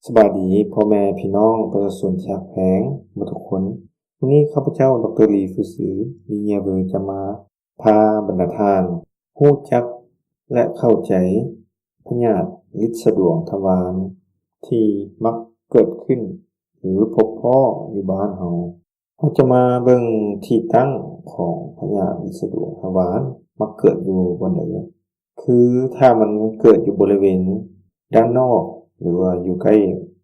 ສະບາຍດີພໍ່ແມ່ພີ່ນ້ອງປະຊາຊົນທີ່ຮັກແພງໝົດທຸກຄົນ. ມື້ນີ້ຂ້າພະເຈົ້າ ດຣ ຫຼີ ຟືຊື ລີເຍເວີ ຈະມາພາບັນດາທ່ານຮູ້ຈັກ ແລະ ເຂົ້າໃຈພະຍາດລິດສະດວງທະວານທີ່ມັກເກີດຂຶ້ນ ຫຼື ພົບພໍ້ຢູ່ບ້ານເຮົາ. ເຮົາຈະມາເບິ່ງທີ່ຕັ້ງຂອງພະຍາດລິດສະດວງທະວານມັກເກີດຢູ່ບ່ອນໃດ. ຄືຖ້າມັນເກີດຢູ່ບໍລິເວນດ້ານນອກ ຫຼືວ່າຢູ່ໃກ້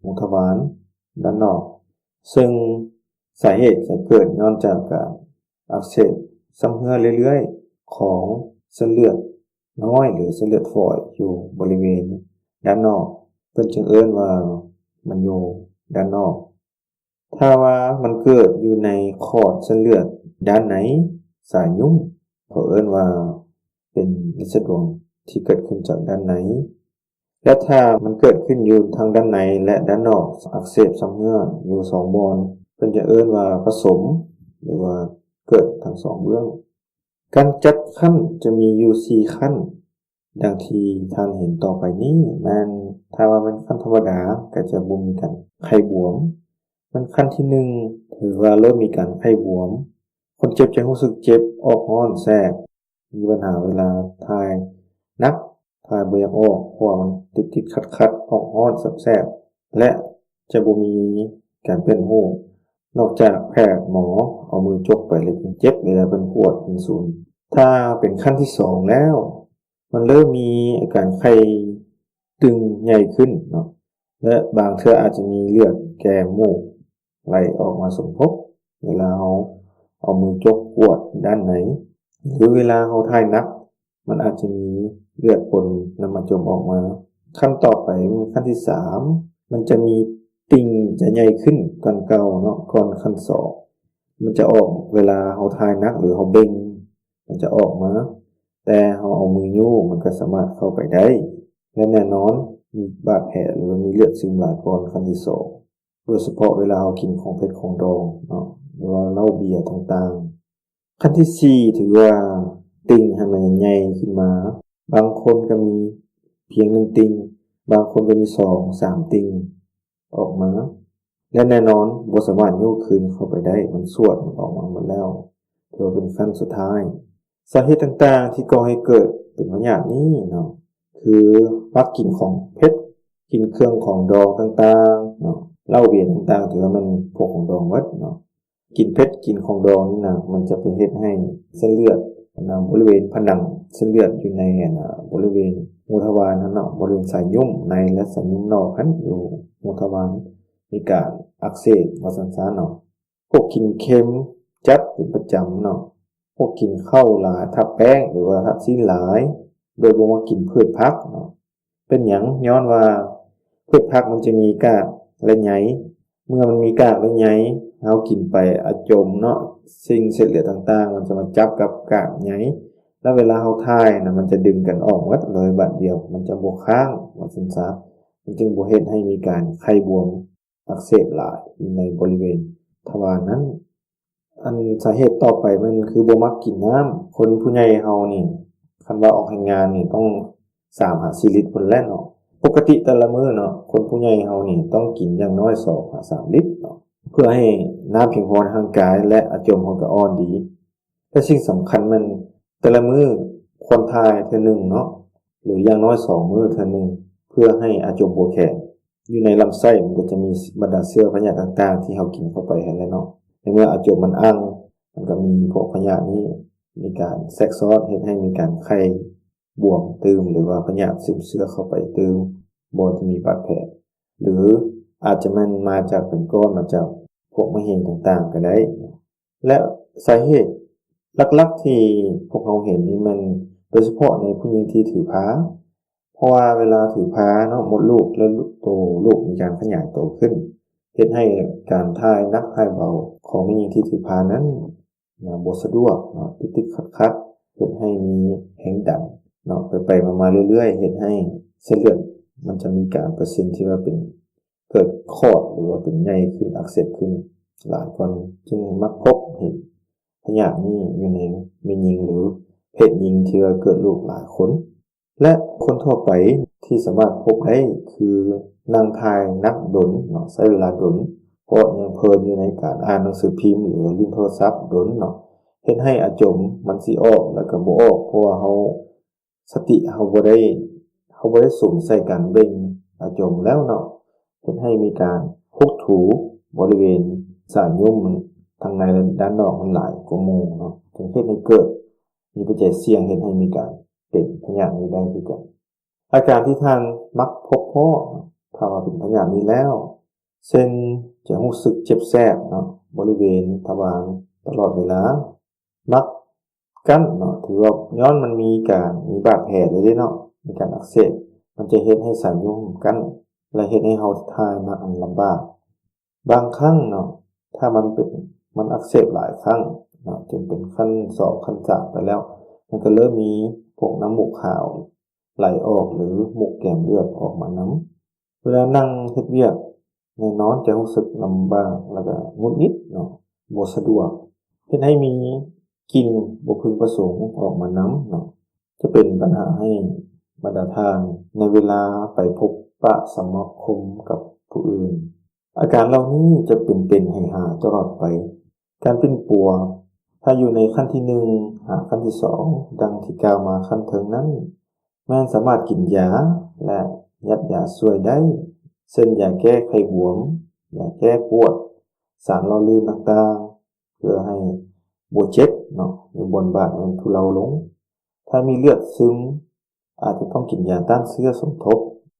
ຮູທະວານດ້ານນອກ, ເຊິ່ງສາເຫດຈະເກີດຍ້ອນຈາກການອັກເສບຊຳເຮື້ອເລື້ອຍໆຂອງເສັ້ນເລືອດນ້ອຍ ຫຼືເສັ້ນເລືອດຝອຍຢູ່ບໍລິເວນດ້ານນອກ, ເພິ່ນຈຶ່ງເອີ້ນວ່າມັນຢູ່ດ້ານນອກ. ຖ້າວ່າມັນເກີດຢູ່ໃນຂອດເສັ້ນເລືອດດ້ານໃນສາຍຫຍຸ່ມ, ເຂົາເອີ້ນວ່າເປັນລິດສະດວງທີ່ເກີດຂຶ້ນຈາກດ້ານໃນ. ແລະ ຖ້າມັນເກີດຂຶ້ນຢູ່ທັງດ້ານໃນ ແລະ ດ້ານນອກ ອັກເສບຊຳເຮື້ອຢູ່ສອງບ່ອນ, ເພິ່ນຈະເອີ້ນວ່າປະສົມ ຫຼືວ່າເກີດທັງສອງເບື້ອງ. ການຈັດຂັ້ນຈະມີຢູ່ສີ່ຂັ້ນ ດັ່ງທີ່ທ່ານເຫັນຕໍ່ໄປນີ້ແມ່ນ, ຖ້າວ່າແມ່ນຂັ້ນທຳມະດາກໍຈະບໍ່ມີການໄຂ້ບວມ, ແມ່ນຂັ້ນທີໜຶ່ງ ຖືວ່າເລີ່ມມີການໄຂ້ບວມ, ຄົນເຈັບຈະຮູ້ສຶກເຈັບ, ອອກຮ້ອນ, ແສບ, ມີບັນຫາເວລາຖ່າຍໜັກ, ຖ່າຍບໍ່ຢາກອອກ ເພາະວ່າມັນຕິດໆຂັດໆ, ອອກຮ້ອນ, ແສບໆ ແລະ ຈະບໍ່ມີການເປັນຮູ. ນອກຈາກແພດໝໍເອົາມືຈົກໄປແລ້ວຈຶ່ງເຈັບ ເວລາເພິ່ນກວດເປັນສູນ. ຖ້າເປັນຂັ້ນທີສອງແລ້ວ ມັນເລີ່ມມີອາການໄຂ້ຕຶງໃຫຍ່ຂຶ້ນເນາະ ແລະ ບາງເທື່ອອາດຈະມີເລືອດແກມມູກໄຫຼອອກມາສົມທົບ ເວລາເຮົາເອົາມືຈົກກວດດ້ານໃນ ຫຼື ເວລາເຮົາຖ່າຍໜັກ ມັນອາດຈະມີເລືອດປົນນ້ຳອາຈົມອອກມາ. ຂັ້ນຕໍ່ໄປ ຂັ້ນທີສາມ ມັນຈະມີຕິ່ງຈະໃຫຍ່ຂຶ້ນກ່ອນເກົ່າເນາະ, ກ່ອນຂັ້ນສອງ ມັນຈະອອກເວລາເຮົາຖ່າຍໜັກ ຫຼື ເຮົາເບັ່ງ ມັນຈະອອກມາ, ແຕ່ເຮົາເອົາມືຍູ້ ມັນກໍສາມາດເຂົ້າໄປໄດ້ ແລະ ແນ່ນອນມີບາດແຜ ຫຼືວ່າມີເລືອດຊຶມຫຼາຍກ່ອນຂັ້ນທີສອງ ໂດຍສະເພາະເວລາເຮົາກິນຂອງເຜັດຂອງດອງເນາະ ຫຼືວ່າເຫຼົ້າເບຍຕ່າງໆ. ຂັ້ນທີສີ່ ຖືວ່າຕິ່ງຫັ້ນມັນໃຫຍ່ຂຶ້ນມາ, ບາງຄົນກໍມີພຽງໜຶ່ງຕິ່ງ, ບາງຄົນກໍມີສອງສາມຕິ່ງອອກມາ ແລະ ແນ່ນອນບໍ່ສາມາດຍູ້ຄືນເຂົ້າໄປໄດ້, ມັນຊວດ ມັນອອກມາໝົດແລ້ວ, ຖືວ່າເປັນຂັ້ນສຸດທ້າຍ. ສາເຫດຕ່າງໆທີ່ກໍ່ໃຫ້ເກີດເປັນພະຍາດນີ້ເນາະ ຄືມັກກິນຂອງເຜັດ, ກິນເຄື່ອງຂອງດອງຕ່າງໆເນາະ, ເຫຼົ້າເບຍຕ່າງໆ ຖືວ່າແມ່ນພວກຂອງດອງໝົດເນາະ. ກິນເຜັດ ກິນຂອງດອງນີ້ນະ ມັນຈະໄປເຮັດໃຫ້ເສັ້ນເລືອດ ອັນນະ ບໍລິເວນຜະໜັງເສັ້ນເລືອດຢູ່ໃນ ອັນນະ ບໍລິເວນຮູທະວານຫັ້ນເນາະ, ບໍລິເວນສາຍຫຍຸ່ມໃນ ແລະ ສາຍຫຍຸ່ມນອກຫັ້ນ ຢູ່ຮູທະວານ ມີການອັກເສບວ່າຊັ້ນຊະເນາະ. ພວກກິນເຄັມຈັດເປັນປະຈຳເນາະ, ພວກກິນເຂົ້າຫຼາຍ ທາດແປ້ງ ຫຼືວ່າທາດຊີ້ນຫຼາຍ ໂດຍບໍ່ມັກກິນພືດຜັກເນາະ. ເປັນຫຍັງ? ຍ້ອນວ່າພືດຜັກມັນຈະມີກາກ ແລະ ໃຍ, ເມື່ອມັນມີກາກ ແລະ ໃຍ ເຮົາກິນໄປອາຈົມເນາະ, ສິ່ງເສດເລືອດຕ່າງໆ ມັນຈະມາຈັບກັບກາກໃຍ ແລ້ວເວລາເຮົາຖ່າຍນະ ມັນຈະດຶງກັນອອກໝົດເລີຍບາດດຽວ, ມັນຈະບໍ່ຄ້າງວ່າຊັ້ນຊະ, ມັນຈຶ່ງບໍ່ເຮັດໃຫ້ມີການໄຂ້ບວມ ອັກເສບຫຼາຍຢູ່ໃນບໍລິເວນທະວານນັ້ນ. ອັນສາເຫດຕໍ່ໄປແມ່ນຄືບໍ່ມັກກິນນ້ຳ. ຄົນຜູ້ໃຫຍ່ເຮົານີ້ ຄັນວ່າອອກແຮງງານນີ້ຕ້ອງສາມຫາສີ່ລິດພຸ້ນແຫຼະເນາະ. ປົກກະຕິແຕ່ລະມື້ເນາະ ຄົນຜູ້ໃຫຍ່ເຮົານີ້ຕ້ອງກິນຢ່າງໜ້ອຍສອງຫາສາມລິດເນາະ ເພື່ອໃຫ້ນ້ຳພຽງພໍໃນຮ່າງກາຍ ແລະ ອາຈົມເຮົາກໍອ່ອນດີ. ແລະ ສິ່ງສຳຄັນແມ່ນແຕ່ລະມື້ຄວນຖ່າຍເທື່ອໜຶ່ງເນາະ ຫຼື ຢ່າງໜ້ອຍສອງມື້ເທື່ອໜຶ່ງ ເພື່ອໃຫ້ອາຈົມບໍ່ແຂງ. ຢູ່ໃນລຳໄສ້ມັນກໍຈະມີບັນດາເຊື້ອພະຍາດຕ່າງໆທີ່ເຮົາກິນເຂົ້າໄປຫັ້ນແຫຼະເນາະ. ໃນເມື່ອອາຈົມມັນອັ່ງ ມັນກໍມີພວກພະຍາດນີ້ມີການແຊກຊ້ອນ ເຮັດໃຫ້ມີການໄຂ້ບວມຕື່ມ ຫຼືວ່າພະຍາດຊຶມເຊື້ອເຂົ້າໄປຕື່ມ ບໍ່ຈະມີບາດແຜ ຫຼື ອາດຈະແມ່ນມາຈາກເປັນກ້ອນ ມາຈາກພວກມະເຮັງຕ່າງໆກໍໄດ້. ແລະ ສາເຫດຫຼັກໆທີ່ພວກເຮົາເຫັນນີ້ແມ່ນໂດຍສະເພາະໃນຜູ້ຍິງທີ່ຖືພາ ເພາະວ່າເວລາຖືພາເນາະ ມົດລູກ ແລະ ໂຕລູກມີການຂະຫຍາຍໂຕຂຶ້ນ ເຮັດໃຫ້ການຖ່າຍໜັກຖ່າຍເບົາຂອງແມ່ຍິງທີ່ຖືພານັ້ນນະ ບໍ່ສະດວກເນາະ ຕິດໆຂັດໆ ເຮັດໃຫ້ມີແຮງດັນເນາະ ໄປໆມາໆເລື້ອຍໆ ເຮັດໃຫ້ເສັ້ນເລືອດມັນຈະມີການເປີເຊັນທີ່ວ່າເປັນ ເກີດຂອດ ຫຼືວ່າເປັນໃຫຍ່ຂຶ້ນ ອັກເສບຂຶ້ນຫຼາຍກ່ອນ ຈຶ່ງມັກພົບເຫັນພະຍາດນີ້ຢູ່ໃນແມ່ຍິງ ຫຼື ເພດຍິງທີ່ວ່າເກີດລູກຫຼາຍຄົນ ແລະ ຄົນທົ່ວໄປ ທີ່ສາມາດພົບໄດ້ຄືນັ່ງຖ່າຍໜັກດົນເນາະ, ໃຊ້ເວລາດົນ ເພາະຍັງເພີນຢູ່ໃນການອ່ານໜັງສືພິມ ຫຼື ຫຼິ້ນໂທລະສັບດົນເນາະ, ເຮັດໃຫ້ອາຈົມມັນຊິອອກ ແລ້ວກໍບໍ່ອອກ ເພາະວ່າເຮົາ ສະຕິເຮົາບໍ່ໄດ້ ເຮົາບໍ່ໄດ້ສຸມໃສ່ການເບັ່ງອາຈົມແລ້ວເນາະ, ເຮັດໃຫ້ມີການຫົກຖູບໍລິເວນສາຍຍຸ້ມທັງໃນ ແລະ ດ້ານນອກນັ້ນຫຼາຍກວ່າໝູ່ເນາະ, ຈຶ່ງເຮັດໃຫ້ເກີດມີປັດໄຈສ່ຽງເຮັດໃຫ້ມີການເປັນພະຍາດນີ້ໄດ້ຄືກັນ. ອາການທີ່ທ່ານມັກພົບພໍ້ເນາະ, ຖ້າວ່າເປັນພະຍາດນີ້ແລ້ວ ເຊັ່ນ ຈະຮູ້ສຶກເຈັບແສບເນາະ ບໍລິເວນທະວານຕະຫຼອດເວລາ, ມັກກັ້ນເນາະ ຖືວ່າຍ້ອນມັນມີການ ມີບາດແຜເດ້ເນາະ ມີການອັກເສບ, ມັນຈະເຮັດໃຫ້ສາຍຍຸ້ມກັ້ນ ແລະ ເຮັດໃຫ້ເຮົາຖ່າຍໜັກ ອັນລຳບາກ. ບາງຄັ້ງເນາະ ຖ້າມັນເປັນ ມັນອັກເສບຫຼາຍຄັ້ງເນາະ ຈົນເປັນຂັ້ນສອງ ຂັ້ນສາມໄປແລ້ວ ມັນກໍເລີ່ມມີພວກນ້ຳມູກຂາວໄຫຼອອກ ຫຼື ມູກແກມເລືອດອອກມານຳ. ເວລານັ່ງເຮັດວຽກ ແນ່ນອນຈະຮູ້ສຶກລຳບາກ ແລ້ວກໍຫງຸດຫງິດເນາະ ບໍ່ສະດວກ ເຮັດໃຫ້ມີກິ່ນບໍ່พึງປະສົງອອກມານຳເນາະ, ຈະເປັນບັນຫາໃຫ້ບັນດາທ່ານໃນເວລາໄປພົບປະສະມາຄົມກັບຜູ້ອື່ນ. ອາການເຫຼົ່ານີ້ຈະເປັນເປັນໃຫ້ຫາຍຕະຫຼອດໄປ. ການປິ່ນປົວ ຖ້າຢູ່ໃນຂັ້ນທີໜຶ່ງ ຫາຂັ້ນທີສອງ ດັ່ງທີ່ກ່າວມາຂັ້ນເທິງນັ້ນ ແມ່ນສາມາດກິນຢາ ແລະ ຍັດຢາຊ່ວຍໄດ້ ເຊັ່ນ ຢາແກ້ໄຂ້ບວມ, ຢາແກ້ປວດ, ສານຫຼໍ່ລື່ນຕ່າງໆ ເພື່ອໃຫ້ບໍ່ເຈັບເນາະ ຢູ່ບ່ອນບາດໃຫ້ມັນທຸເລົາລົງ. ຖ້າມີເລືອດຊຶມ ອາດຈະຕ້ອງກິນຢາຕ້ານເຊື້ອສົມທົບ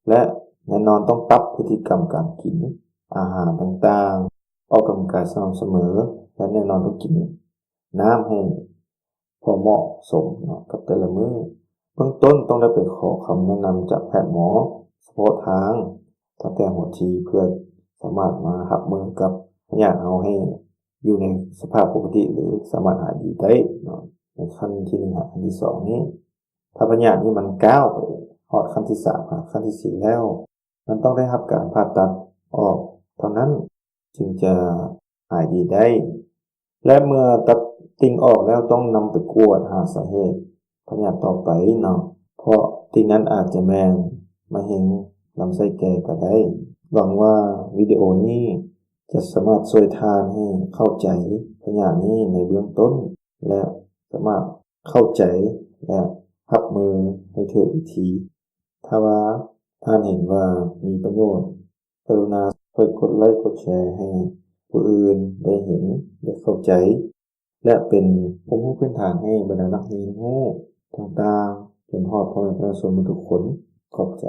ແລະ ແນ່ນອນຕ້ອງປັບພຶດຕິກຳການກິນອາຫານຕ່າງໆ, ອອກກຳລັງກາຍສະໝ່ຳສະເໝີ ແລະ ແນ່ນອນຕ້ອງກິນນ້ຳໃຫ້ພໍເໝາະສົມເນາະ ກັບແຕ່ລະມື້. ເບື້ອງຕົ້ນຕ້ອງໄດ້ໄປຂໍຄຳແນະນຳຈາກແພດໝໍສະເພາະທາງຕັ້ງແຕ່ຫົວທີ ເພື່ອສາມາດມາຮັບມືກັບພະຍາດເຮົາໃຫ້ຢູ່ໃນສະພາບປົກກະຕິ ຫຼື ສາມາດຫາຍດີໄດ້ເນາະ ໃນຂັ້ນທີໜຶ່ງຫາຂັ້ນທີສອງນີ້. ຖ້າພະຍາດນີ້ມັນກ້າວໄປຮອດຂັ້ນທີສາມຫາຂັ້ນທີສີ່ແລ້ວ ມັນຕ້ອງໄດ້ຮັບການຜ່າຕັດອອກເທົ່ານັ້ນ ຈຶ່ງຈະຫາຍດີໄດ້ ແລະ ເມື່ອຕັດຕິ່ງອອກແລ້ວ ຕ້ອງນຳໄປກວດຫາສາເຫດພະຍາດຕໍ່ໄປເນາະ ເພາະຕິ່ງນັ້ນອາດຈະແມ່ນມະເຮັງລຳໄສ້ແກ່ກໍໄດ້. ຫວັງວ່າວິດີໂອນີ້ຈະສາມາດຊ່ວຍທ່ານໃຫ້ເຂົ້າໃຈພະຍາດນີ້ໃນເບື້ອງຕົ້ນ ແລະ ສາມາດເຂົ້າໃຈ ແລະ ຮັບມືໃຫ້ຖືກວິທີ. ຖ້າວ່າທ່ານເຫັນວ່າມີປະໂຫຍດ, ກະລຸນາຊ່ວຍກົດໄລກົດແຊໃຫ້ຜູ້ອື່ນໄດ້ເຫັນ, ໄດ້ເຂົ້າໃຈ ແລະ ເປັນຄວາມຮູ້ພື້ນຖານໃຫ້ບັນດານັກຮຽນຮູ້ຕ່າງໆ ຈົນຮອດພໍ່ແມ່ປະຊາຊົນໝົດທຸກຄົນ. ຂອບໃຈ.